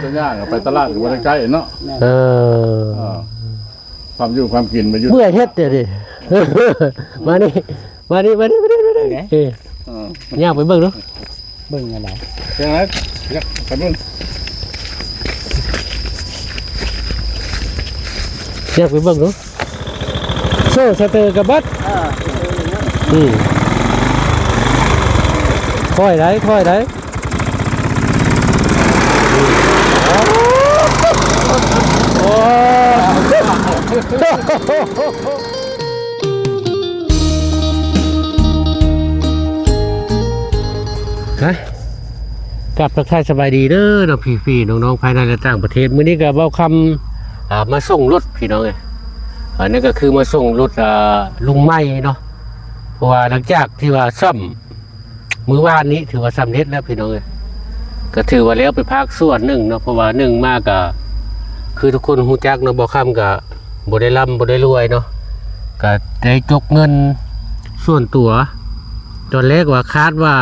ຈະຍ່າງໄປຕະຫຼາດກໍບໍ່ໄດ້ໃກ້ເນາະ. ແມ່ນ ເອີ ເອີ ຄວາມຢູ່ຄວາມກິນມາຢູ່ ເມື່ອຍເຮັດເດ ນີ້ ມານີ້ ມານີ້ ມານີ້ ມານີ້ ມານີ້ ເອີ ເອີ ຍ່າງໄປເບິ່ງດູ ເບິ່ງອັນໃດ ຈັ່ງໃດ ຢາກໄປເບິ່ງ ຢາກໄປເບິ່ງດູ ໂຊສະເຕີກະບັດ ເອີ ອືມ ຄ່ອຍໄດ໋ ຄ່ອຍໄດ໋. ຮະ ກັບທັກທາຍສະບາຍດີເດີເນາະ ພີ່ໆນ້ອງໆພາຍໃນ ແລະ ຕ່າງປະເທດ. ມື້ນີ້ກໍເວົ້າຄຳ ອ່າ ມາສົ່ງລົດພີ່ນ້ອງເອີຍ. ອັນນີ້ກໍຄືມາສົ່ງລົດ ອ່າ ລຸງໃໝ່ເນາະ ເພາະວ່າຫຼັງຈາກທີ່ວ່າສ້ອມ ມື້ວານນີ້ຖືວ່າສຳເລັດແລ້ວພີ່ນ້ອງເອີຍ ກໍຖືວ່າແລ້ວໄປພາກສ່ວນໜຶ່ງເນາະ. ເພາະວ່າໜຶ່ງມາກໍຄືທຸກຄົນຮູ້ຈັກເນາະ ບ່າວຄຳກໍບໍ່ໄດ້ລ່ຳບໍ່ໄດ້ລວຍເນາະ ກໍໄດ້ຈົກເງິນສ່ວນຕົວ. ຕອນແລກວ່າຄາດວ່າ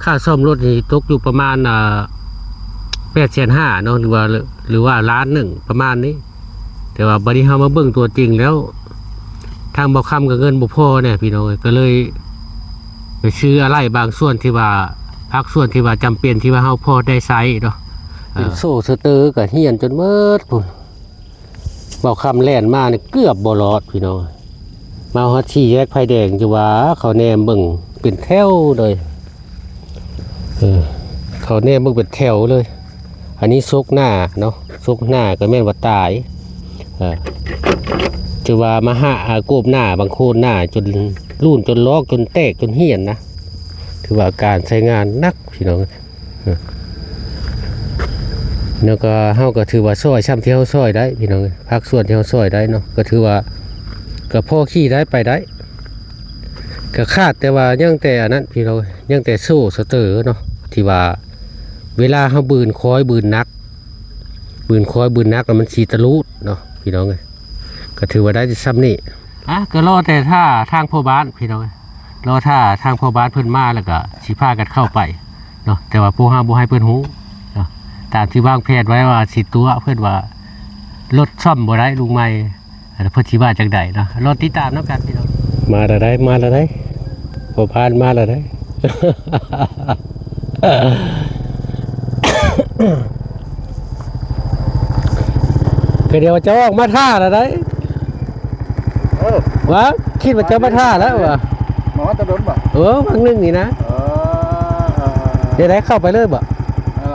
ຄ່າສ້ອມລົດນີ້ຕົກຢູ່ປະມານ ອ່າ ແປດແສນຫ້າເນາະ ຫຼືວ່າ ຫຼືວ່າລ້ານໜຶ່ງປະມານນີ້. ແຕ່ວ່າບັດນີ້ເຮົາມາເບິ່ງຕົວຈິງແລ້ວ ທາງບ່າວຄຳກໍເງິນບໍ່ພໍແດ່ພີ່ນ້ອງເອີຍ ກໍເລີຍໄປຊື້ອາໄຫຼ່ບາງສ່ວນທີ່ວ່າ ພາກສ່ວນທີ່ວ່າຈຳເປັນ ທີ່ວ່າເຮົາພໍໄດ້ໃຊ້ເນາະ. ເອີ ໂຊສະເຕີກໍຫ້ຽນຈົນໝົດພຸ້ນ ບ່າວຄຳແລ່ນມານີ້ເກືອບບໍ່ລອດພີ່ນ້ອງ. ມາຮອດສີ່ແຍກໄຟແດງ ຈະວ່າເຂົາແນມເບິ່ງເປັນແຖວເລີຍ ເອີ ເຂົາແນມເບິ່ງເປັນແຖວເລີຍ. ອັນນີ້ສົກໜ້າເນາະ ສົກໜ້າກໍແມ່ນວ່າຕາຍ ເອີ ຖືວ່າມາຫາ ອ່າ ໂກບໜ້າ ບາງໂຄນໜ້າຈົນລຸ້ນ ຈົນລອກ ຈົນແຕກ ຈົນຫ້ຽນນະ. ຖືວ່າການໃຊ້ງານໜັກພີ່ນ້ອງ ເອີ ແລ້ວກໍເຮົາກໍຖືວ່າຊ່ອຍຊ່ຳທີ່ເຮົາຊ່ອຍໄດ້ພີ່ນ້ອງ ພາກສ່ວນທີ່ເຮົາຊ່ອຍໄດ້ເນາະ ກໍຖືວ່າກໍພໍຂີ່ໄດ້ໄປໄດ້. ກໍຂາດແຕ່ວ່າຍັງແຕ່ອັນນັ້ນພີ່ນ້ອງ ຍັງແຕ່ໂສ້ສະເຕີເນາະ ທີ່ວ່າເວລາເຮົາບືນຄອຍບືນໜັກ ບືນຄອຍບືນໜັກແລ້ວມັນຊິຕະລູດເນາະພີ່ນ້ອງເອີຍ. ກໍຖືວ່າໄດ້ແຕ່ຊ່ຳນີ້ ອ່ະ ກໍລໍແຕ່ຖ້າທາງພໍ່ບ້ານພີ່ນ້ອງເອີຍ ລໍຖ້າທາງພໍ່ບ້ານເພິ່ນມາແລ້ວກໍຊິພາກັນເຂົ້າໄປເນາະ. ແຕ່ວ່າພວກເຮົາບໍ່ໃຫ້ເພິ່ນຮູ້ເນາະ ຕາມທີ່ວາງແຜນໄວ້ວ່າຊິຕົວະເພິ່ນວ່າລົດສ້ອມບໍ່ໄດ້ລຸງໃໝ່ ແລ້ວເພິ່ນຊິວ່າຈັ່ງໃດເນາະ ລໍຕິດຕາມນຳກັນພີ່ນ້ອງ. ມາແລ້ວໃດ໋ ມາແລ້ວໃດ໋ ພໍ່ພານມາແລ້ວໃດ໋. ກໍດຽວເຈົ້າອອກມາຖ້າແລ້ວໃດ໋. ເອີ ວ່າຄິດວ່າເຈົ້າມາຖ້າແລ້ວວ່າ ມາຮອດຕະດົນບໍ່? ເອີ ຫວ່າງໜຶ່ງນີ້ນະ. ເອີ ເອີ ເອີ ດຽວໄດ້ເຂົ້າໄປເລີຍບໍ່?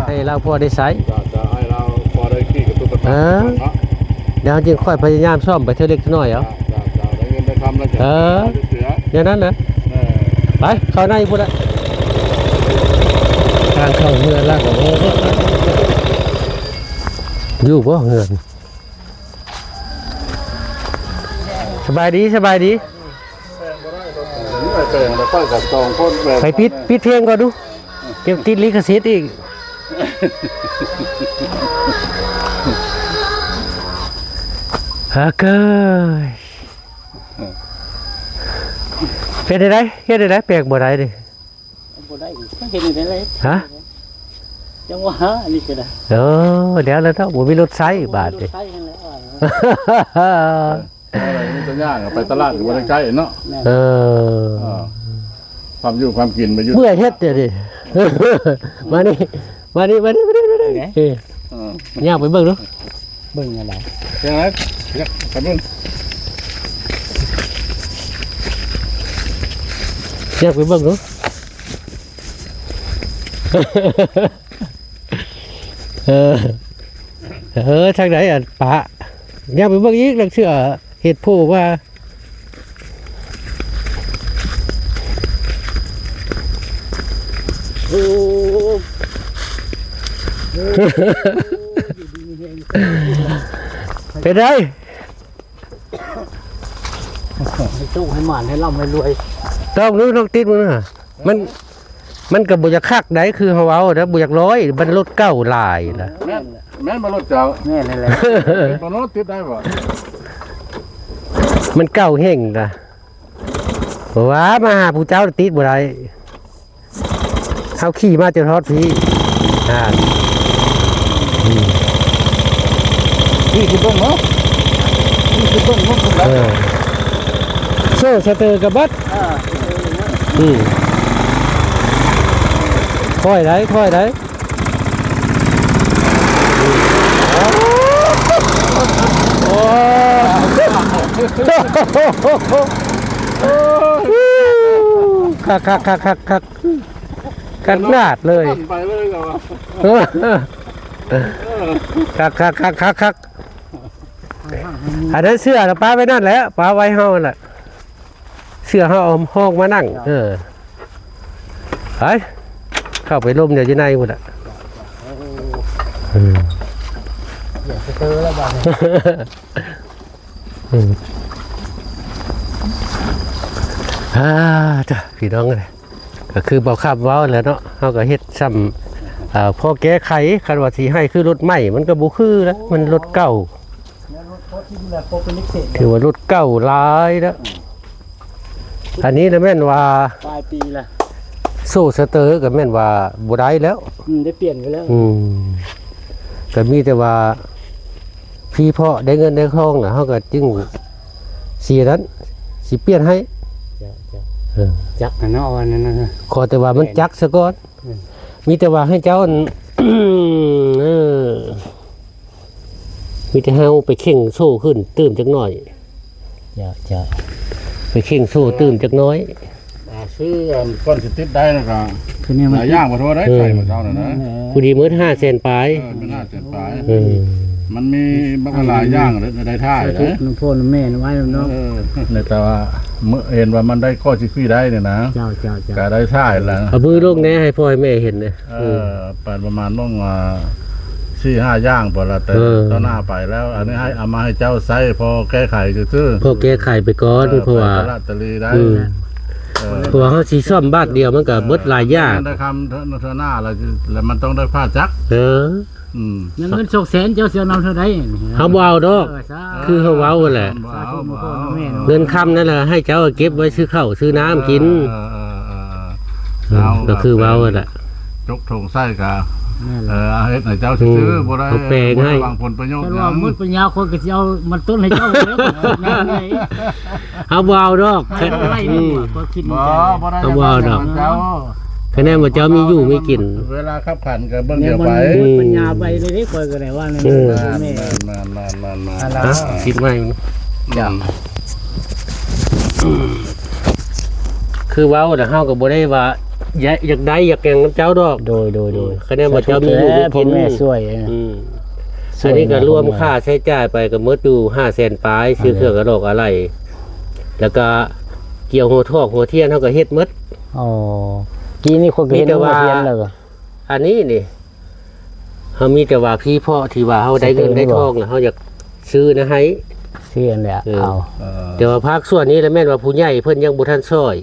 ເອີ ໃຫ້ລາວພໍໄດ້ໃຊ້ ຈະ ຈະໃຫ້ລາວພໍໄດ້ຂີ່ກະຕຸກກະຕັກ ເອີ ເນາະ. ດຽວເຮົາຈຶ່ງຄ່ອຍພະຍາຍາມສ້ອມໄປເທື່ອເລັກເທື່ອນ້ອຍເອົາ. ເຈົ້າ ເຈົ້າ ໄດ້ເງິນໄດ້ຄຳແລ້ວ ເອີ ຈະເສຍ ແນວນັ້ນນະ. ເອີ ໄປ ເຂົ້າໃນພຸ້ນລະ ທາງເຂົ້າເຮືອນລະ. ໂອ້ ຢູ່ບໍ່ເຮືອນ? ສະບາຍດີ ສະບາຍດີ. ໄປປິດ ປິດເພງກ່ອນດູ ດຽວຕິດລິຂະສິດອີກ. ອາເກີຍ ເປັນຈັ່ງໃດ? ເຮັດຈັ່ງໃດ? ແປກບໍ່ໄດ້ເດ້. ບໍ່ໄດ້ ເຮັດຈັ່ງໃດເລີຍ? ຮະ? ຈັ່ງວ່າ ອັນນີ້ກໍໄດ້. ເອີ ແລ້ວແລ້ວເນາະ ບໍ່ມີລົດໃຊ້ບາດນີ້. ບໍ່ມີລົດໃຊ້ຫັ້ນແຫຼະ. ເອີ ມີແຕ່ຍ່າງໄປຕະຫຼາດກໍບໍ່ໄດ້ໃກ້ເນາະ. ແມ່ນ ເອີ ເອີ ຄວາມຢູ່ຄວາມກິນມາຢູ່ ເມື່ອຍເຮັດເດນີ້. ມານີ້ ມານີ້ ມານີ້ ມານີ້ ມານີ້. ເອີ ເອີ ຍ່າງໄປເບິ່ງດູ ເບິ່ງອັນໃດ? ຍັງໄງ? ຢາກໄປເບິ່ງ ຢາກໄປເບິ່ງດູ. ເອີ ເອີ ທາງໃດອັນປະ? ຢ່າໄປເບິ່ງອີກ ລາງເທື່ອເຮັດໂພວ່າ ໂອ້ ເປັນໃດ? ໃຫ້ໂຊກໃຫ້ໝານ ໃຫ້ລ່ຳໃຫ້ລວຍ. ຕ້ອງດູ ຕ້ອງຕິດມື້ນະ. ມັນ ມັນກໍບໍ່ຢາກຄັກໃດ໋ ຄືເຮົາເວົ້ານະ ບໍ່ຢາກລອຍ ມັນລົດເກົ່າຫຼາຍນະ. ແມ່ນ ແມ່ນບໍ່ລົດເຈົ້າ? ແມ່ນນັ້ນແຫຼະ. ເປັນບໍ່ເນາະ ຕິດໄດ້ບໍ່? ມັນເກົ່າແຮງນະ. ບໍ່ວ່າມາຫາຜູ້ເຈົ້າຕິດບໍ່ໄດ້. ເຮົາຂີ່ມາຈົນຮອດພີ້ ອ່າ ເ ຂີ່ຂຶ້ນເບິ່ງເນາະ ຂີ່ຂຶ້ນເບິ່ງເນາະ ເອີ ໂສ້ສະເຕີກະເບິດ ອ່າ ອືມ ຄ່ອຍໄດ໋ ຄ່ອຍໄດ໋ ໂອ້ ຄັກໆໆໆໆ ຂະໜາດເລີຍ ໄປເລີຍ ເອີ ເອີ ຄັກໆໆໆໆ ອັນນັ້ນເສື້ອນະປະໄວ້ນັ້ນແຫຼະ ປະໄວ້ເຮົາຫັ້ນແຫຼະ ເສື້ອເຮົາເອົາຫ້ອງມານັ່ງ ເອີ ໄປ ເຂົ້າໄປລົມຢູ່ ຢູ່ໃນພຸ້ນລະ ເອີ ອືມ ອ່າ ຈ້ະ ພີ່ນ້ອງເອີຍ ກໍຄືບ່າວຄຳເວົ້າແຫຼະເນາະ ເຮົາກໍເຮັດຊ່ຳ ເອີ ພໍແກ້ໄຂ ຄັນວ່າຊິໃຫ້ຄືລົດໃໝ່ ມັນກໍບໍ່ຄືລະ ມັນລົດເກົ່າ ແລ້ວລົດພໍຖິ້ມແລ້ວ ພໍເປັນເຫຼັກເສດ ຖືວ່າລົດເກົ່າຫຼາຍແລ້ວ ອັນນີ້ນະແມ່ນວ່າປາຍປີລະ ໂສ້ສະເຕີກໍແມ່ນວ່າບໍ່ໄດ້ແລ້ວ ອືມ ໄດ້ປ່ຽນໄປແລ້ວ ອືມ ກໍມີແຕ່ວ່າ ພີ້ເພາະໄດ້ເງິນໄດ້ທອງນະ ເຮົາກໍຈຶ່ງຊິນັ້ນ ຊິປ່ຽນໃຫ້ ເຈົ້າ ເຈົ້າ ເອີ ຈັກຫັ້ນເນາະ ວ່ານັ້ນນະ ຂໍແຕ່ວ່າມັນຈັກສະກ່ອນ ເອີ ມີແຕ່ວ່າໃຫ້ເຈົ້າ ເອີ ມີແຕ່ເຮົາໄປເຄັ່ງໂສ້ຂຶ້ນຕື່ມຈັກໜ້ອຍ ເຈົ້າ ເຈົ້າ ໄປເຄັ່ງໂສ້ຕື່ມຈັກໜ້ອຍ ອ່າ ຊື້ອັນກ່ອນຊິຕິດໄດ້ນະກະ ຄືນີ້ມັນ ຫຼາຍຢ່າງບໍ່ພໍໄດ້ ເອີ ໃຊ້ມື້ເຊົ້ານັ້ນນະ ພໍດີໝົດຫ້າແສນປາຍ ເອີ ເປັນຫ້າແສນປາຍ ເອີ ມັນມີບັກຫຼາຍຢ່າງໄດ້ ໄດ້ຖ່າຍ ສາທຸນຳພໍ່ນຳແມ່ນຳອ້າຍນຳນ້ອງ ເອີ ແຕ່ວ່າເຫັນວ່າມັນໄດ້ກໍຊິຂີ່ໄດ້ນີ້ນະ ເຈົ້າ ເຈົ້າ ເຈົ້າ ກະໄດ້ຖ່າຍລະ ເອົາມືລົງແດ່ ໃຫ້ພໍ່ໃຫ້ແມ່ເຫັນແດ່ ເອີ ປະ ປະມານໝ່ອງ ອ່າ ສີ່ຫ້າຢ່າງພຸ້ນລະ ແຕ່ ເອີ ຕໍ່ໜ້າໄປແລ້ວ ອັນນີ້ໃຫ້ເອົາມາໃຫ້ເຈົ້າໃຊ້ພໍແກ້ໄຂຊື່ໆ ພໍແກ້ໄຂໄປກ່ອນ ເອີ ເພາະວ່າ ໄປຕະຫຼາດຕະລີໄດ້ ອືມ ເອີ ເພາະວ່າເຮົາຊິສ້ອມບາດດຽວມັນກໍເບິດຫຼາຍຢ່າງ ເອີ ໄດ້ຄຳເທື່ອໜ້າລະ ລະມັນຕ້ອງໄດ້ພາຈັກ ເອີ ອືມ ຍັງເງິນສອງແສນ ເຈົ້າຊິເອົານຳເທົ່າໃດ ເຮົາບໍ່ເອົາດອກ ເອີ ສາ ຄືເຮົາເວົ້າຫັ້ນແຫຼະ ສາທຸ ພໍ່ແມ່ເນາະ ເງິນຄຳນັ້ນລະໃຫ້ເຈົ້າເກັບໄວ້ຊື້ເຂົ້າຊື້ນ້ຳກິນ ເອີ ເອີ ເອີ ເອີ ເອີ ກໍຄືເວົ້າຫັ້ນແຫຼະ ຈົກຖົງໃສ່ກະ ແມ່ນແຫຼະ ເອີ ເຮັດໃຫ້ເຈົ້າຊື່ໆ ອືມ ບໍ່ໄດ້ ເຮົາແປງໃຫ້ ບໍ່ໄດ້ຫວັງຜົນປະໂຫຍດຫຍັງ ແຕ່ວ່າໝົດປັນຍາ ຂ້ອຍກໍຊິເອົາມັນຕົ້ນໃຫ້ເຈົ້າເລີຍ ເຮົາບໍ່ເອົາດອກ ບໍ່ໄດ້ ອືມ ບໍ່ ບໍ່ໄດ້ ເຮົາບໍ່ເອົາດອກ ເຈົ້າ ຄະແນນວ່າເຈົ້າມີຢູ່ມີກິນ ເວລາຂັບຂັນກໍເບິ່ງດຽວໄປ ແມ່ນບໍ່ ອືມ ປັນຍາໄປເລີຍເດ້ ຂ້ອຍກໍໄດ້ວ່ານັ້ນ ເອີ ແມ່ນໆໆໆ ອັນລະ ອ່າ ຄິດໃໝ່ ອືມ ຄືເວົ້ານະ ເຮົາກໍບໍ່ໄດ້ວ່າ ຢາກ ຢາກໄດ້ຢາກຫຍັງນຳເຈົ້າດອກ ໂດຍໆໆ ຄະແນນວ່າເຈົ້າມີຢູ່ມີກິນ ສາທຸແດ່ ພໍ່ແມ່ຊ່ວຍ ອືມ ຊ່ວຍ ອັນນີ້ກໍລວມຄ່າໃຊ້ຈ່າຍໄປກໍໝົດຢູ່ຫ້າແສນປາຍ ຊື້ເຄື່ອງກະດອກອາໄຫຼ່ ແລ້ວກໍກ່ຽວຫົວຖອກຫົວທຽນເຮົາກໍເຮັດໝົດ ອໍ ກີ້ນີ້ຂ້ອຍກໍເຫັນ ມີແຕ່ວ່າຫົວທຽນແລ້ວ ອັນນີ້ນີ້ ເຮົາມີແຕ່ວ່າພີ້ເພາະທີ່ວ່າເຮົາໄດ້ເງິນໄດ້ທອງແລ້ວ ເຮົາຢາກຊື້ນະໃຫ້ ຊື້ອັນແຫຼະ ເອີ ເອົາ ເອີ ແຕ່ວ່າພາກສ່ວນນີ້ລະແມ່ນວ່າຜູ້ໃຫຍ່ເພິ່ນຍັງບໍ່ທັນຊ່ອຍ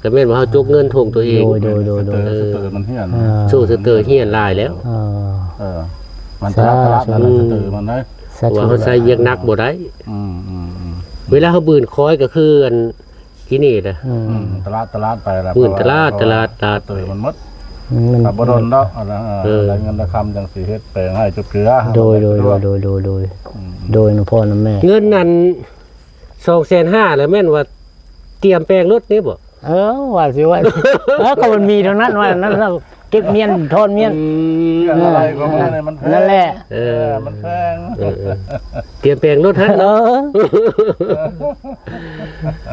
ກໍແມ່ນວ່າເຮົາຈົກເງິນຖົງຕົວເອງ ໂດຍໆໆ ເອີ ໂຊສະເຕີມັນເຫ້ຍນ ເອີ ໂຊສະເຕີເຫ້ຍນຫຼາຍແລ້ວ ເອີ ເອີ ມັນຕະຫຼາດ ສາທຸ ຕະຫຼາດ ອືມ ສະເຕີມັນເດ້ ສາທຸ ເພາະວ່າເຮົາໃຊ້ວຽກໜັກບໍ່ໄດ້ ອືມໆໆ ເວລາເຮົາບືນຄອຍກໍຄືອັນ ທີ່ນີ້ນະ ອືມ ອືມ ຕະຫຼາດ ຕະຫຼາດໄປລະ ມື້ຕະຫຼາດ ເພາະວ່າ ຕະຫຼາດ ຕະຫຼາດ ເຕີມັນໝົດ ອືມ ກໍບໍ່ດົນດອກ ເອີ ໄດ້ເງິນໄດ້ຄຳຈັ່ງຊິເຮັດແປງໃຫ້ຈຸເທື່ອ ໂດຍ ໂດຍ ໂດຍ ໂດຍ ອືມ ໂດຍ ນຳພໍ່ນຳແມ່ ເງິນນັ້ນ ສອງແສນຫ້າ ລະແມ່ນວ່າຕຽມແປງລົດນີ້ບໍ? ເອີ ວ່າຊິວ່າ ເອີ ກໍມັນມີເທົ່ານັ້ນ ວ່ານັ້ນ ເກັບມ້ຽນ ຖອນມ້ຽນ ອືມ ອືມ ອະໄລຂອງມັນນີ້ມັນແພງ ນັ້ນແຫຼະ ເອີ ເອີ ມັນແພງ ເອີ ເອີ ຕຽມແປງລົດຫັ້ນເນາະ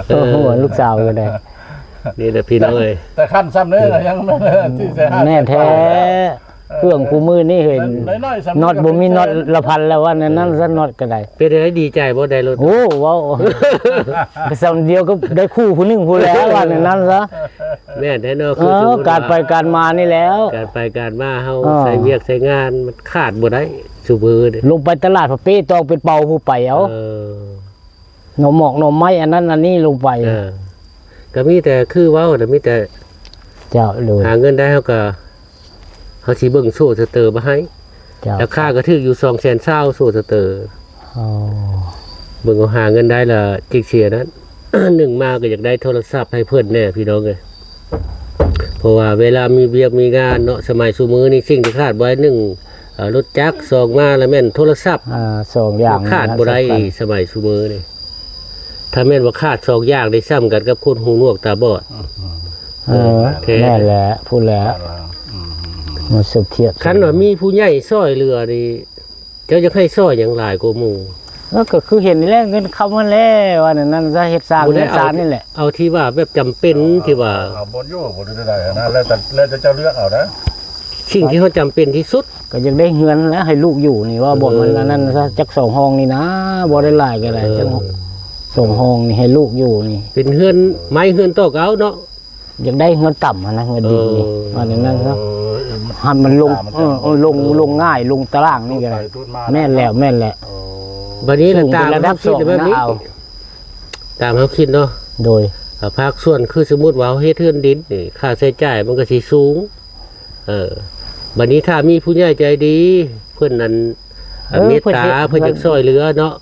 ເອີ ໂອ້ໂຫ ລູກສາວກໍໄດ້ ນີ້ແຫຼະພີ່ນ້ອງເອີຍ ແຕ່ ແຕ່ຂັ້ນຊ່ຳນີ້ກໍຍັງແມ່ນ ອືມ ທີ່ຈະຫາ ແມ່ນແທ້ ເອີ ເຄື່ອງຄູ່ມື້ນີ້ເຫັນ ນ້ອຍໆ ຊ່ຳນີ້ ນັອດບໍ່ມີນັອດລະພັນແລ້ວ ວ່າແນວນັ້ນຊະ ນັອດກໍໄດ້ ເປັນໄດ ດີໃຈບໍ່ໄດ້ລົດ? ໂອ້ ເວົ້າ ກໍຊ່ຳດຽວກໍໄດ້ຄູ່ຜູ້ໜຶ່ງພຸ້ນແຫຼະ ວ່າແນວນັ້ນຊະ ແມ່ນແທ້ເນາະ ເອີ ຄື ການໄປການມານີ້ແຫຼະ ການໄປການມາເຮົາ ເອີ ໃຊ້ວຽກໃຊ້ງານມັນຂາດບໍ່ໄດ້ຊຸມື້ນີ້ ລົງໄປຕະຫຼາດພະເປ້ຕອກເປັນເປົາຜູ້ໄປເອົາ ເອີ ໜໍ່ໝອກໜໍ່ໄມ້ອັນນັ້ນອັນນີ້ລົງໄປ ເອີ ກໍມີແຕ່ຄືເວົ້ານະ ມີແຕ່ ເຈົ້າ ໂດຍ ຫາເງິນໄດ້ເຮົາກໍ ເຮົາຊິເບິ່ງໂຊສະເຕີມາໃຫ້ ເຈົ້າ ລາຄາກໍຖືກຢູ່ສອງແສນຊາວໂຊສະເຕີ ອໍ ເບິ່ງເຮົາຫາເງິນໄດ້ລະຈິກເສຍນັ້ນ ໜຶ່ງມາກໍຢາກໄດ້ໂທລະສັບໃຫ້ເພິ່ນແດ່ພີ່ນ້ອງເອີຍ ເພາະວ່າເວລາມີວຽກມີງານເນາະ ສະໄໝຊຸມື້ນີ້ສິ່ງທີ່ຂາດບໍ່ໄດ້ໜຶ່ງ ເອີ ລົດຈັກ ສອງມາແລ້ວແມ່ນໂທລະສັບ ອ່າ ສອງຢ່າງ ຂາດບໍ່ໄດ້ ສຳຄັນ ສະໄໝຊຸມື້ນີ້. ຖ້າແມ່ນວ່າຂາດສອງຢ່າງນີ້ ສ່ຳກັນກັບຄົນຫູໜວກຕາບອດ. ເອີ ແມ່ນແຫຼະ ພຸ້ນແຫຼະ ມາສຽບທຽບ ຄັນວ່າມີຜູ້ໃຫຍ່ຊ່ອຍເຫຼືອນີ້ ເຈົ້າຢາກໃຫ້ຊ່ອຍຫຍັງຫຼາຍກວ່າໝູ່? ເອີ ກໍຄືເຫັນນີ້ແຫຼະ ເງິນຄຳຫັ້ນແຫຼະ ວ່າແນວນັ້ນຊະ ເຮັດສ້າງເຮືອນຊານນີ້ແຫຼະ. ເອົາທີ່ວ່າແບບຈຳເປັນ ເອົາ ທີ່ວ່າ ເອົາບ່ອນຢູ່ ບໍ່ໄດ້ໃດຫັ້ນນະ ແລ້ວແຕ່ ແລ້ວແຕ່ເຈົ້າເລືອກເອົານະ. ສິ່ງທີ່ເຮົາຈຳເປັນທີ່ສຸດ ກໍຢາກໄດ້ເຮືອນແຫຼະ ໃຫ້ລູກຢູ່ນີ້ ວ່າບໍ່ມັນອັນນັ້ນຊະ ຈັກສອງຫ້ອງນີ້ນະ ບໍ່ໄດ້ຫຼາຍກໍໄດ້ ເອີ ຈັກສອງຫ້ອງນີ້ໃຫ້ລູກຢູ່ນີ້ ເປັນເຮືອນໄມ້ເຮືອນຕອກເອົາເນາະ. ຢາກໄດ້ເຮືອນຕ່ຳຫັ້ນນະ ເຮືອນດິນນີ້ ເອີ ວ່າແນວນັ້ນເນາະ ເອີ ໃຫ້ມັນລົງ ເອີ ລົງ ລົງງ່າຍ ລົງຕາລ່າງນີ້ກໍໄດ້ ແມ່ນແລ້ວ ແມ່ນແລ້ວ. ບັດນີ້ລະ ຕາມເຮົາຄິດແບບນີ້ ຕາມເຮົາຄິດເນາະ ໂດຍ ອ່າ ພາກສ່ວນ ຄືສົມມຸດວ່າເຮົາເຮັດເຮືອນດິນນີ້ ຄ່າໃຊ້ຈ່າຍມັນກໍຊິສູງ. ເອີ ບັດນີ້ຖ້າມີຜູ້ໃຫຍ່ໃຈດີ ເພິ່ນນັ້ນ ເອີ ເມດຕາ ເພິ່ນຢາກຊ່ອຍເຫຼືອເນາະ.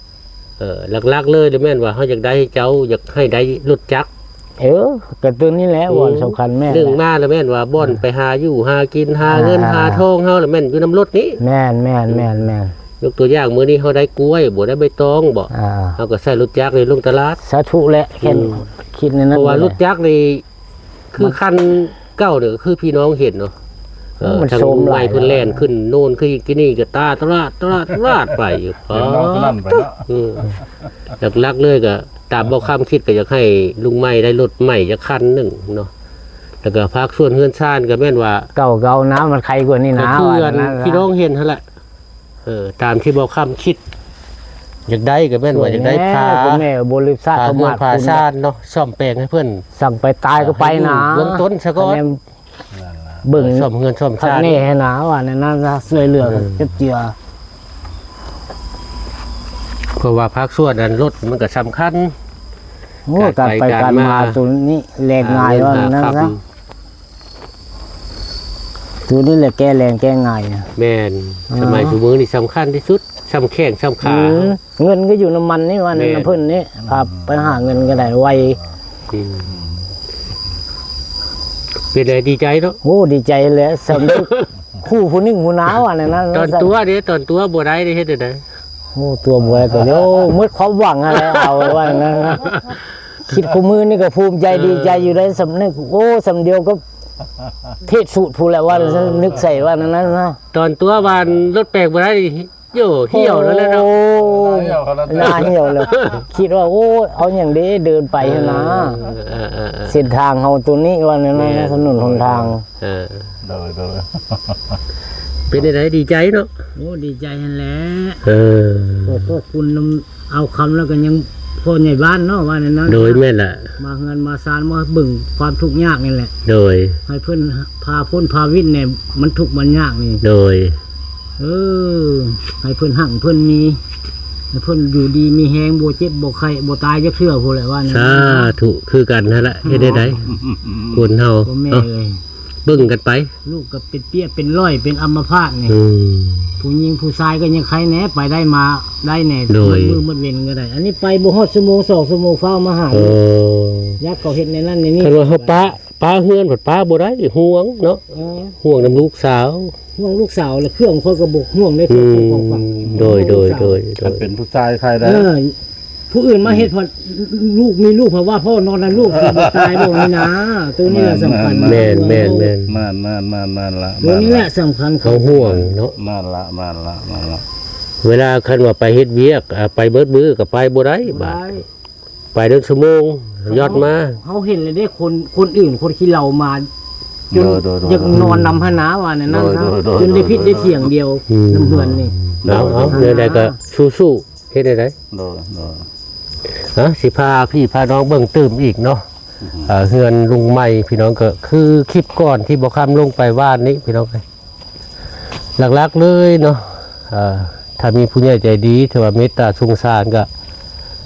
ເອີ ຫຼັກໆເລີຍແມ່ນວ່າເຮົາຢາກໄດ້ ເຈົ້າຢາກໃຫ້ໄດ້ລົດຈັກ. ເອີ ກໍຕົວນີ້ແຫຼະ ອືມ ບ່ອນສຳຄັນແມ່ນ ໜຶ່ງມາແລ້ວແມ່ນວ່າບ່ອນ ອ່າ ໄປຫາຢູ່ຫາກິນ ຫາເງິນ ອ່າ ຫາທອງເຮົາລະແມ່ນຢູ່ນຳລົດນີ້. ແມ່ນໆໆໆ ຍົກຕົວຢ່າງ ມື້ນີ້ເຮົາໄດ້ກ້ວຍບໍ່ ໄດ້ໃບຕອງບໍ່ ອ່າ ເຮົາກໍໃຊ້ລົດຈັກນີ້ລົງຕະຫຼາດ. ສາທຸແຫຼະ ແຄ່ ອືມ ຄິດແນວນັ້ນ ເພາະວ່າລົດຈັກນີ້ ຄືຄັນເກົ່ານີ້ ຄືພີ່ນ້ອງເຫັນເນາະ ເອີ ມັນ ທາງ ໂຊມຫຼາຍ ໃໝ່ເພິ່ນແລ່ນຂຶ້ນໂນນ ຄືກີ້ນີ້ກໍຕາຕະຫຼາດ ຕະຫຼາດ ຕະຫຼາດໄປຢູ່ ເຫັນນ້ອງສະໜັ່ນໄປເນາະ. ເອີ ຫຼັກໆເລີຍກໍຕາມບໍ່ຄຳຄິດ ກໍຢາກໃຫ້ລຸງໃໝ່ໄດ້ລົດໃໝ່ຈັກຄັນໜຶ່ງເນາະ ແລ້ວກໍພາກສ່ວນເຮືອນຊານກໍແມ່ນວ່າ ເກົ່າເກົ່ານະ ມັນໄຄກວ່ານີ້ນະ ກໍຄືອັນ ວ່ານັ້ນ ພີ່ນ້ອງເຫັນຫັ້ນແຫຼະ. ເອີ ຕາມທີ່ບໍ່ຄຳຄິດ ຢາກໄດ້ກໍແມ່ນວ່າຢາກໄດ້ພາ ແມ່ບໍ່ລືມຊາດ ພາເຮືອນພາຊານເນາະ ສ້ອມແປງໃຫ້ເພິ່ນ ສັ່ງໄປຕາຍກໍໄປນະ ເບື້ອງຕົ້ນຊະກ່ອນ ເບິ່ງ ເອີ ສ້ອມເຮືອນສ້ອມຊານ ແນ່ຫັ້ນນະ ວ່າແນວນັ້ນ ຊ່ວຍເຫຼືອ ເອີ ຈັບເຈືອ ເພາະວ່າພາກສ່ວນອັນລົດມັນກໍສຳຄັນ ໂອ້ ການໄປການມາ ການໄປການມາ ຕົວນີ້ແລ່ນງ່າຍ ຫາເງິນ ວ່າແນວນັ້ນ ຫາຄຳ ຊະ. ໂຕນີ້ແຫຼະແກ້ແລງແກ້ງ່າຍນະ ແມ່ນ ອໍ ສະໄໝຊຸມື້ນີ້ສຳຄັນທີ່ສຸດ ສ່ຳແຂ້ງສ່ຳຂາ ອືມ ເງິນກໍຢູ່ນຳມັນນີ້ວ່າ ແມ່ນ ນຳເພິ່ນນີ້ ພາໄປຫາເງິນກໍໄດ້ໄວ ອືມ ເປັນໃດດີໃຈເນາະ ໂອ້ ດີໃຈແຫຼະ ສ່ຳຄູ່ຜູ້ໜຶ່ງຜູ້ນາວ່າແນວນັ້ນ ຕອນຕົວເດ້ ຕອນຕົວບໍ່ໄດ້ເດ້ ເຮັດຈັ່ງໃດ? ໂອ້ ຕົວບໍ່ໄດ້ກໍ ໂອ້ ໝົດຄວາມຫວັງຫັ້ນແຫຼະ ເອົາໄວ້ວ່ານັ້ນນະ ຄິດຄູ່ມື້ນີ້ກໍພູມໃຈ ເອີ ດີໃຈຢູ່ໄດ້ ສຳນຶກ ໂອ້ ສຳດຽວກໍເທດສູດພຸ້ນແຫຼະວ່າ ເອີ ນຶກໃສ່ວ່ານັ້ນນະ ຕອນຕົວວ່າລົດແປກບໍ່ໄດ້ ໂຍ ຫ່ຽວແລ້ວແຫຼະເນາະ ໂອ້ ໜ້າຫ່ຽວແລ້ວ ໜ້າຫ່ຽວແລ້ວ ຄິດວ່າ ໂອ້ ເອົາຫຍັງເດ້ ເດີນໄປຫັ້ນນະ ເອີ ເອີ ເອີ ເອີ ເສັ້ນທາງເຮົາໂຕນີ້ວ່ານັ້ນນະ ແມ່ນ ຖະໜົນຫົນທາງ ເອີ ໂດຍ ໂດຍ ເປັນຈັ່ງໃດ ດີໃຈເນາະ ໂອ້ ດີໃຈຫັ້ນແຫຼະ ເອີ ຂໍຂອບຄຸນນຳ ເອົາຄຳແລ້ວກໍຍັງພໍ່ໃຫຍ່ບ້ານເນາະ ວ່າແນວນັ້ນ ໂດຍ ແມ່ນລະ ມາເຮືອນມາຊານ ມາເບິ່ງຄວາມທຸກຍາກນີ້ແຫຼະ ໂດຍ ໃຫ້ເພິ່ນພາພົ້ນພາວິນແດ່ ມັນທຸກມັນຍາກນີ້ ໂດຍ ເອີ ໃຫ້ເພິ່ນຮັ່ງເພິ່ນມີ ໃຫ້ເພິ່ນຢູ່ດີມີແຮງ ບໍ່ເຈັບບໍ່ໄຂ້ ບໍ່ຕາຍຈັກເທື່ອພຸ້ນແຫຼະ ວ່າແນວນັ້ນ ສາທຸ ຄືກັນຫັ້ນລະ ເຮັດໄດ້ໃດ ຄົນເຮົາ ພໍ່ແມ່ເອີຍ ເບິ່ງກັນໄປ ລູກກໍເປັນເປ້ຍເປັນຫຼ້ອຍ ເປັນອຳມະພາດນີ້ ອືມ ຜູ້ຍິງຜູ້ຊາຍກໍຍັງໄຄແດ່ ໄປໄດ້ມາໄດ້ແດ່ ໂດຍ ໝົດມື້ໝົດເວັນກໍໄດ້ ອັນນີ້ໄປບໍ່ຮອດຊົ່ວໂມງສອງຊົ່ວໂມງ ຟ້າວມາຫາ ໂອ້ ຢາກເຂົາເຮັດແນວນັ້ນແນວນີ້ ຄັນວ່າເຮົາປະ ປະເຮືອນພັດປະບໍ່ໄດ້ ຫ່ວງເນາະ ເອີ ຫ່ວງນຳລູກສາວ ຫ່ວງລູກສາວ ແລ້ວເຄື່ອງຂ້ອຍກໍບໍ່ຫ່ວງເດ້ ອືມ ເຄື່ອງຂອງຝາກ ໂດຍ ໂດຍ ລູກສາວ ໂດຍ ໂດຍ ຄັນເປັນຜູ້ຊາຍໃຄໄດ້ ເອີ ຜູ້ອື່ນມາເຮັດ ອືມ ເພາະລູກມີລູກ ເພາະວ່າພໍ່ນອນນຳລູກ ຊິບໍ່ຕາຍບໍ່ນີ້ນາ ໂຕນີ້ລະສຳຄັນ ແມ່ນ ແມ່ນ ແມ່ນ ແມ່ນ ແມ່ນ ແມ່ນລະ ໂຕນີ້ລະສຳຄັນ ເຂົາຫ່ວງເນາະ ແມ່ນລະ ແມ່ນລະ ແມ່ນລະ ເວລາຄັນວ່າໄປເຮັດວຽກ ອ່າ ໄປເບິດມື້ກໍໄປບໍ່ໄດ້ ບໍ່ໄດ້ ບາດ ໄປເດີນຊົ່ວໂມງ ເຮົາ ຍອດມາ ເຮົາເຫັນແລ້ວເດ້ ຄົນ ຄົນອື່ນ ຄົນຂີ້ເຫຼົ້າມາ ຈົນ ໂດຍ ໂດຍ ໂດຍ ຢາກນອນນຳຫັ້ນນາ ວ່າແນວນັ້ນ ໂດຍ ໂດຍ ໂດຍ ຈົນໄດ້ຜິດໄດ້ຖຽງດຽວ ອືມ ນຳເຮືອນນີ້ ເອົາ ເອົາ ແນວໃດກໍສູ້ໆ ເຮັດແນວໃດ ໂດຍ ໂດຍ ເອົາ ຊິພາພີ່ພານ້ອງເບິ່ງຕື່ມອີກເນາະ ອືມ ເອີ ເຮືອນລຸງໃໝ່ ພີ່ນ້ອງ ກໍຄືຄລິບກ່ອນທີ່ບໍ່ຄຳລົງໄປວານນີ້ ພີ່ນ້ອງເອີຍ ຫຼັກໆເລີຍເນາະ ເອີ ຖ້າມີຜູ້ໃຫຍ່ໃຈດີ ຖືວ່າເມດຕາສົງສານ ກໍ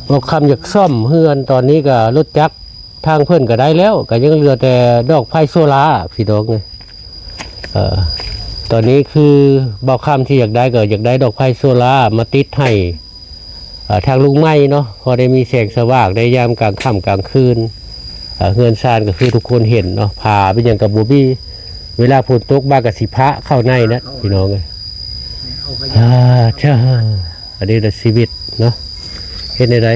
ບໍ່ຄຳຢາກສ້ອມເຮືອນ ຕອນນີ້ກໍລົດຈັກທາງເພິ່ນກໍໄດ້ແລ້ວ ກໍຍັງເຫຼືອແຕ່ດອກໄຟໂຊລາ ພີ່ນ້ອງເອີຍ ເອີ ຕອນນີ້ຄືບໍ່ຄຳທີ່ຢາກໄດ້ ກໍຢາກໄດ້ດອກໄຟໂຊລາມາຕິດໃຫ້ ເອີ ທາງລຸງໃໝ່ເນາະ ພໍໄດ້ມີແສງສະຫວ່າງໃນຍາມກາງຄ່ຳກາງຄືນ ເອີ ເຮືອນຊານກໍຄືທຸກຄົນເຫັນເນາະ ຝາເປັນຫຍັງກໍບໍ່ມີ ເວລາຝົນຕົກມາກໍຊິພະເຂົ້າໃນນະ ພີ່ນ້ອງເອີຍ ອາ ເຈົ້າ ອັນນີ້ລະຊີວິດເນາະ ເຮັດແນວໃດ?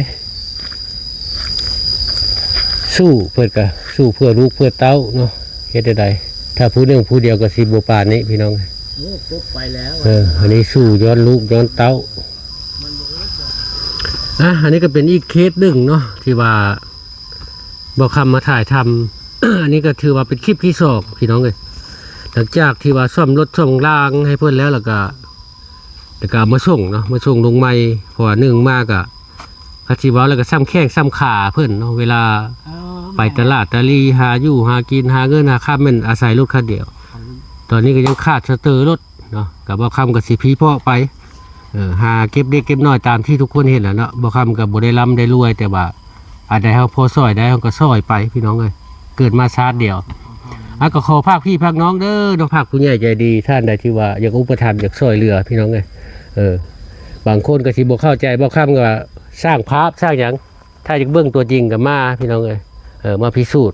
ສູ້ ເພິ່ນກະສູ້ເພື່ອລູກເພື່ອເຕົ້າເນາະ ເຮັດແນວໃດ? ຖ້າຜູ້ໜຶ່ງຜູ້ດຽວກະຊິບໍ່ປານນີ້ພີ່ນ້ອງ. ໂອ້ ກົບໄປແລ້ວ ເອີ ອັນນີ້ສູ້ຍ້ອນລູກຍ້ອນເຕົ້າ. ອາ ອັນນີ້ກະເປັນອີກເຄສໜຶ່ງເນາະ ທີ່ວ່າບ່າວຄຳມາຖ່າຍທຳ ອັນນີ້ກະຖືວ່າເປັນຄລິບທີສອງພີ່ນ້ອງເອີຍ ຫຼັງຈາກທີ່ວ່າສ້ອມລົດສ້ອມລາງໃຫ້ເພິ່ນແລ້ວ ແລ້ວກະ ແລ້ວກະເອົາມາສົ່ງເນາະ ມາສົ່ງລຸງໃໝ່ ເພາະວ່າໜຶ່ງມາກະ ຄັນຊິເວົ້າແລ້ວກະຊ້ຳແຂ້ງຊ້ຳຂາເພິ່ນເນາະ ເວລາ ເອີ ໄປຕະຫຼາດຕະຫຼີ່ ຫາຢູ່ຫາກິນຫາເງິນຫາຄຳ ແມ່ນອາໄສລົດຄັນດຽວ ຕອນນີ້ກະຍັງຂາດສະເຕີລົດເນາະ ກະບ່າວຄຳກະຊິພີ້ເພາະໄປ ເອີ ຫາເກັບເລັກເກັບນ້ອຍຕາມທີ່ທຸກຄົນເຫັນແຫຼະເນາະ ບ່າວຄຳກະບໍ່ໄດ້ລ່ຳໄດ້ລວຍ ແຕ່ວ່າອັນໃດເຮົາພໍຊ່ອຍໄດ້ເຮົາກະຊ່ອຍໄປພີ່ນ້ອງເອີຍ ເກີດມາຊາດດຽວ. ອາ ກະຂໍຝາກພີ່ຝາກນ້ອງເດີເນາະ ຝາກຜູ້ໃຫຍ່ໃຈດີທ່ານໃດທີ່ວ່າຢາກອຸປະຖຳຢາກຊ່ອຍເຫຼືອພີ່ນ້ອງເອີຍ ເອີ ບາງຄົນກະຊິບໍ່ເຂົ້າໃຈ ບ່າວຄຳກະສ້າງພາບສ້າງຫຍັງ ຖ້າຢາກເບິ່ງຕົວຈິງກະມາພີ່ນ້ອງເອີຍ ເອີ ມາພິສູດ.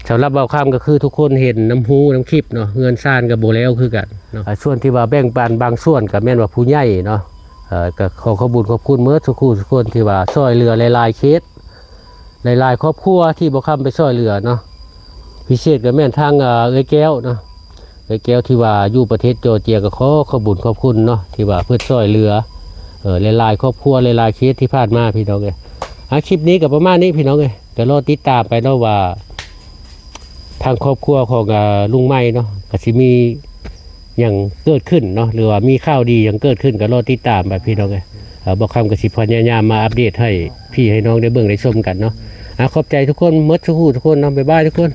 ສຳລັບບ່າວຄຳກະຄືທຸກຄົນເຫັນນຳຮູ້ນຳຄລິບເນາະ ເຮືອນຊານກະບໍ່ແລ້ວຄືກັນເນາະ ອາ ສ່ວນທີ່ວ່າແບ່ງປັນບາງສ່ວນກະແມ່ນວ່າຜູ້ໃຫຍ່ເນາະ ເອີ ກະຂໍຂອບບຸນຂອບຄຸນໝົດທຸກຄູ່ທຸກຄົນທີ່ວ່າຊ່ອຍເຫຼືອຫຼາຍໆເຂດ ຫຼາຍໆຄອບຄົວທີ່ບ່າວຄຳໄປຊ່ອຍເຫຼືອເນາະ ພິເສດກະແມ່ນທາງ ເອີ ເອື້ອຍແກ້ວເນາະ ເອື້ອຍແກ້ວທີ່ວ່າຢູ່ປະເທດຈໍເຈຍ ກະຂໍຂອບບຸນຂອບຄຸນເນາະ ທີ່ວ່າເພິ່ນຊ່ອຍເຫຼືອ ເອີ ຫຼາຍໆຄອບຄົວ ຫຼາຍໆເຂດທີ່ຜ່ານມາພີ່ນ້ອງເອີຍ. ອາ ຄລິບນີ້ກະປະມານນີ້ພີ່ນ້ອງເອີຍ ກະລໍຕິດຕາມໄປເນາະວ່າ ທາງຄອບຄົວຂອງ ອາ ລຸງໃໝ່ເນາະ ກະຊິມີຫຍັງເກີດຂຶ້ນເນາະ ຫຼືວ່າມີຂ່າວດີຫຍັງເກີດຂຶ້ນ ກະລໍຕິດຕາມໄປພີ່ນ້ອງເອີຍ. ອາ ບ່າວຄຳກະຊິພະຍາຍາມມາອັບເດດໃຫ້ພີ່ໃຫ້ນ້ອງໄດ້ເບິ່ງໄດ້ຊົມກັນເນາະ. ອາ ຂອບໃຈທຸກຄົນໝົດທຸກຄູ່ທຸກຄົນເນາະ ບາຍບາຍທຸກຄົນ.